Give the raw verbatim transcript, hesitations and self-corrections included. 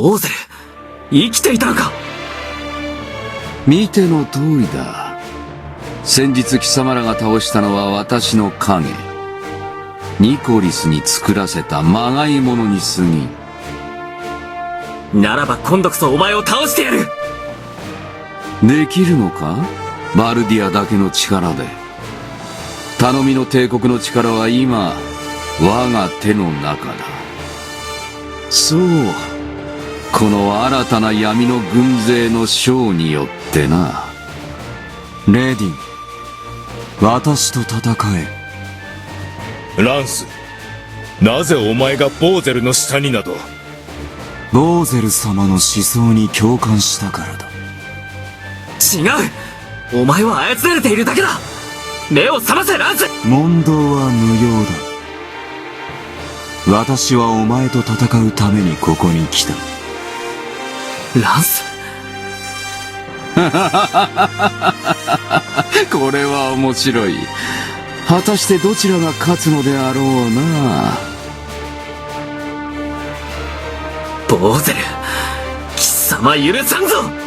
オーゼル、生きていたのか？見ての通りだ。先日貴様らが倒したのは私の影、ニコリスに作らせたまがいものに過ぎん。ならば今度こそお前を倒してやる。できるのか？バルディアだけの力で。 頼みの帝国の力は今、我が手の中だ。そう、この新たな闇の軍勢の将によってな。レディン、私と戦え。ランス、なぜお前がボーゼルの下になど？ ボーゼル様の思想に共感したからだ。違う！お前は操られているだけだ！目を覚ませ、ランス！問答は無用だ。私はお前と戦うためにここに来た。ランス？これは面白い。果たしてどちらが勝つのであろうな。 ボーゼル、貴様許さんぞ！